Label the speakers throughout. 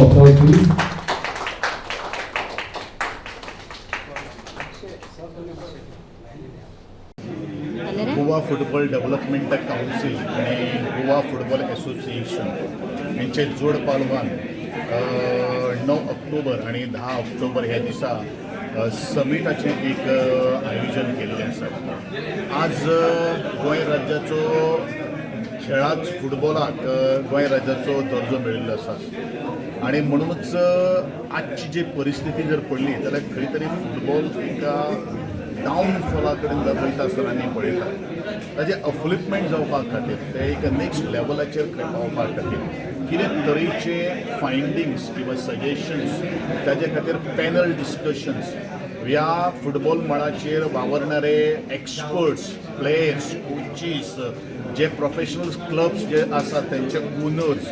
Speaker 1: of applause, please.
Speaker 2: Goa football development council आणि Goa football association यांचे जोड पालवान 9 ऑक्टोबर आणि 10 ऑक्टोबर ह्या दिसा समिटाचें एक आयोजन केल्लें आसा. आज गोंय राज्याचो खेळाच फुटबॉलाक गोंय राज्याचो दर्जो मेळिल्लो आसा आनी म्हणूनच आजची जी परिस्थिती जर पडली जाल्यार खंय तरी फुटबॉल एका डावनफॉला कडेन वयता आसतना आमी पळयता. ताजें अपलिफ्टमेंट जावपा खातीर, ते एक नेक्स्ट लेवलाचेर खंय पावपा खातीर कितें तरेचे फायंडिंग्स किंवा सजेशन्स, ताजे खातीर पॅनल डिस्कशन्स, ह्या फुटबॉल मळाचेर वावरणारे एक्सपर्ट्स, प्लेयर्स, कोचीस, जे प्रोफेशनल क्लब्स जे आसात तेंचे ओनर्स,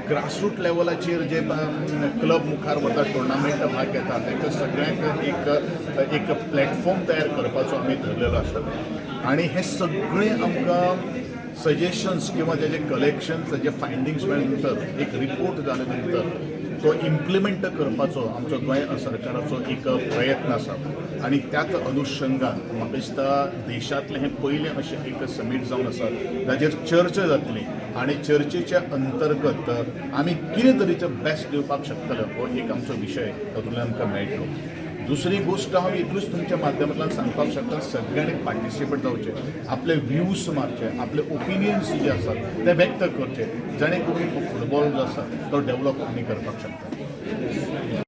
Speaker 2: ग्रासरूट लेवलाचेर जे क्लब मुखार वता, टुर्नामेंट भाग घेता, तांकां सगळ्यांक एक एक प्लॅटफॉर्म तयार करपाचो आमी धरलेलो आसा. आनी हें सगळें आमकां सजेशन्स किंवा तेजे कलेक्शन, तेजे फायंडिंग्स मेळ्ळे नंतर, एक रिपोर्ट जाले नंतर तो इम्प्लिमेंट करपाचो आमचो गोंय सरकाराचो एक प्रयत्न आसा. आनी त्याच अनुशंगान म्हाका दिसता देशांतलें हें पयलें अशें एक समीट जावन आसा जाचेर चर्चा जातली आनी चर्चेच्या अंतर्गत आमी कितें तरेचें बेस्ट दिवपाक शकतले हो एक आमचो विशय तातूंतल्यान आमकां मेळटलो. दुसरी गोश्ट हांव इतलूच तुमच्या माध्यमांतल्यान सांगपाक शकता, सगळ्यांनी पार्टिसिपेट जावचें, आपले व्यूज मारचे, आपले ओपिनियन्स जे आसात ते व्यक्त करचे, जेणे करून फुटबॉल जो आसा तो डेवलप आमी करपाक शकता.